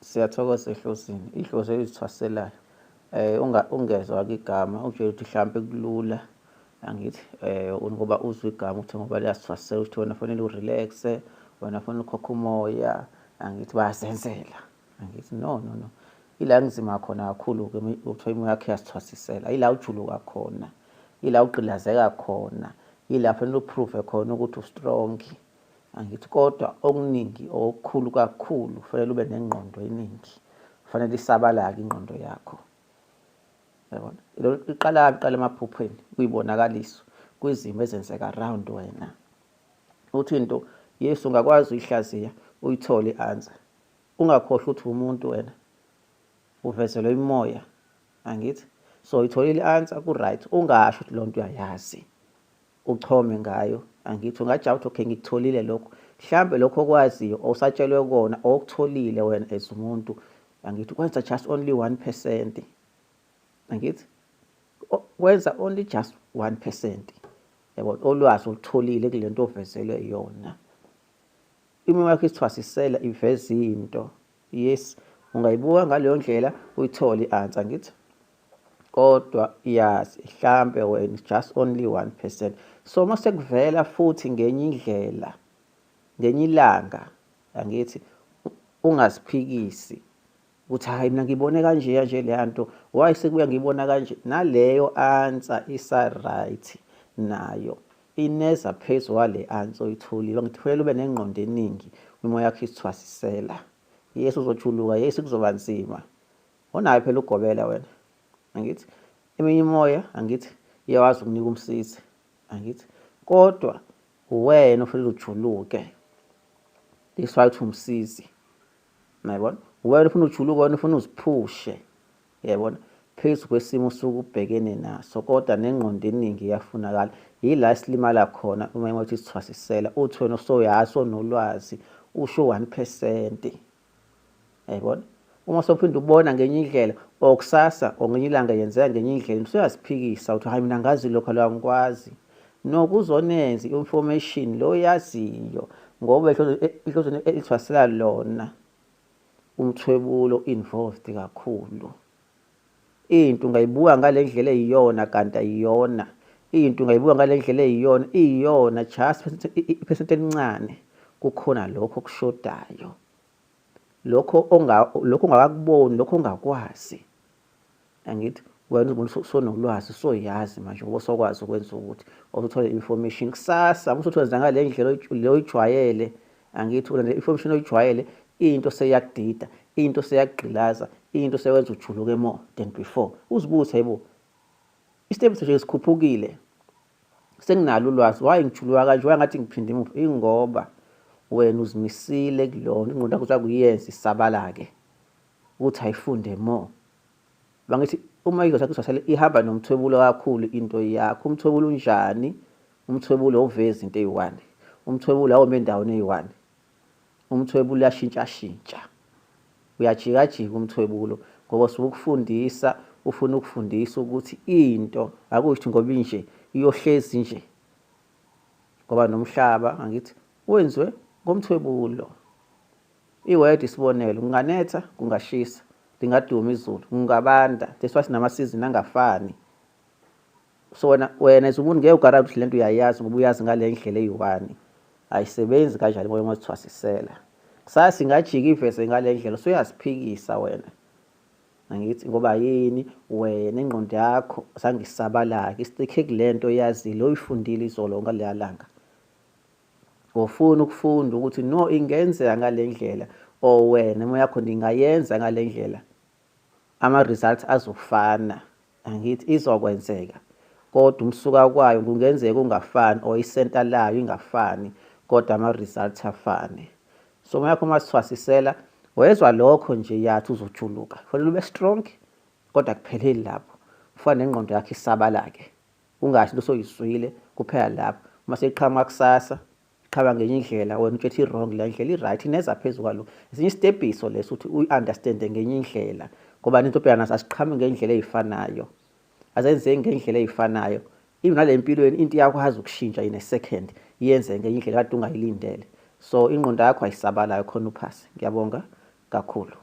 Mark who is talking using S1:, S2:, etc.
S1: Siyathokoza ehlosini, ihlosi elizithwaselayo. Ungezwa-ke igama utshele ukuthi hlampe kulula, angithi ngoba uzwe igama ukuthi ngoba liyasithwasela ukuthi wena fanele u-relax-e, wena fanele ukhokhe umoya, angithi bayazenzela. Angithi no, no, no. Ila kunzima khona kakhulu-ke kuthiwa imoya yakho iyasithwasisela, ila ujuluka khona, ila ugqilazeka khona, ila fanele u-prove khona ukuthi u-strong. Angithi kodwa okuningi okukhulu kakhulu kufanele ube nengqondo eningi, kufanele isabalake ingqondo yakho. Yabona? Iqala iqala emaphuphweni, kuyibonakaliso, kwizimo ezenzeka around wena. Uthi into, yes, ungakwazi uyihlaziya uyithole i-answer. Ungakhohlwa ukuthi umuntu wena, uvezelwe imimoya, angithi? So uyitholile i-answer, ku-right, ungasho ukuthi lonto uyayazi. Uchome ngayo, angithi ungajabula ukuthi okay, ngikutholile lokho. Mhlambe lokho okwaziyo osatshelwe kona okutholile wena as umuntu, angithi kwenza just only 1%, angithi kwenza only just 1%, yabona, olwazi olutholile kule nto ovezelwe yona. Imoya yakho isithwasisela iveza into, yes, ungayibuka ngaleyo ndlela uyithole i-answer, angithi kodwa yazi hlampe wena just only 1%. So uma sekuvela futhi ngenye indlela ngenye ilanga, angithi ungaziphikisi ukuthi hayi, mina ngibone kanje kanje leya nto, why sekubuya ngibona kanje? Naleyo answer isa-right, nayo ineza phezu kwale answer oyitholile. Ngithi kufanele ube nengqondo eningi imoya yakho isithwasisela. Yes, uzojuluka, yes, kuzoba nzima, onayo phela ugobela wena, angithi eminye imoya, angithi iyakwazi ukunika umsizi, angithi kodwa uwena ofanele ujuluke. This why uthi umsizi, uyabona, wena ufuna ujuluke, wena ufuna uziphushe, yabona, phezu kwesimo osuke ubhekene naso. Kodwa nengqondo eningi iyafunakala. Yila esilimala khona uma imoya isithwasisela, uthi wena usoyazi, onolwazi, usho 1%, yayibona. Uma sewuphinda ubona ngenye indlela or kusasa or ngenye ilanga yenzeka ngenye indlela, usuyaziphikisa uthi hayi, mina ngazi lokho, lo angikwazi. No, kuzonenza i-information lo yaziyo, ngoba ihlozweni elithwasela lona umthwebulo involved kakhulu. Into ungayibuka ngale ndlela eyiyona kanti ayiyona. Into ungayibuka ngale ndlela eyiyona, iyona just iphesenti elincane, kukhona lokho okushodayo, lokho lokho ongakakuboni, lokho ongakwazi. Angithi wena uzibona usonolwazi, usoyazi manje ngoba usokwazi ukwenza ukuthi uthole information kusasa uma usuthi ngale ndlela le oyijwayele, angithi le information oyijwayele, into seyakudida, into seyakugqilaza, into seyenza ujuluke more than before. Uzibuze, hayibo, i-step nje sikhuphukile, senginalo ulwazi, why ngijuluka kanje? Why ngathi ngiphinda emuva? Ingoba wena uzimisile kulona, ingqondo yakho uzakuyenza isabalake ukuthi ayifunde more. Bangithi uma idlozi lakho isasele ihamba nomthwebulo kakhulu into yakho. Umthwebulo unjani? Umthwebulo awuvezi into eyi-one, umthwebulo awumi endaweni eyi-one, umthwebulo uyashintshashintsha, uyajikajika umthwebulo, ngoba usuke ukufundisa, ufuna ukufundisa ukuthi into akusho ngoba inje iyohlezi nje, ngoba nomhlaba, angithi, wenziwe ngomthwebulo. I-weather, isibonelo, kunganetha, kungashisa, lingaduma izulu, kungabanda. That's why sinama-season angafani. So wena as umuntu ngeke ugarante ukuthi lento uyayazi ngoba uyazi ngale ndlela eyi-one. Ayisebenzi kanjalo imoya uma uzithwasisela. Kusasa ingajika iveze ngale ndlela, usuyaziphikisa wena, angithi ngoba yini? Wena ingqondo yakho zange isabalake, i-stick-e kule nto oyazile, oyifundile izolo ngaleya langa. Ufuna ukufunda ukuthi no, ingenzeka ngale ndlela, or wena imoya yakho ningayenza ngale ndlela, ama-results azofana, angithi izokwenzeka, kodwa umsuka kwayo kungenzeka ungafani or isenta layo ingafani, kodwa ama-results afane. So moya yakho masithwasisela wezwa lokho nje, yathi uzojuluka, kufanele ube strong, kodwa kupheleli lapho, kufanele nengqondo yakho isabalake, ungasho into osoyizwile kuphela lapho. Uma seyiqhamuka kusasa iqhamuka ngenye indlela, wena utshethi i-wrong, la ndlela i-right ineza phezu kwalo. Esinye isitebhiso leso ukuthi uyi-understande ngenye indlela, ngoba into obhekana naso asiqhamuki ngendlela ey'fanayo, azenzeki ngendlela ey'fanayo. Even nale empilweni into iyakwazi ukushintsha in a second, iyenze ngenye indlela kade ungayilindele. So ingqondo yakho ayisabalayo khona uphase. Ngiyabonga kakhulu.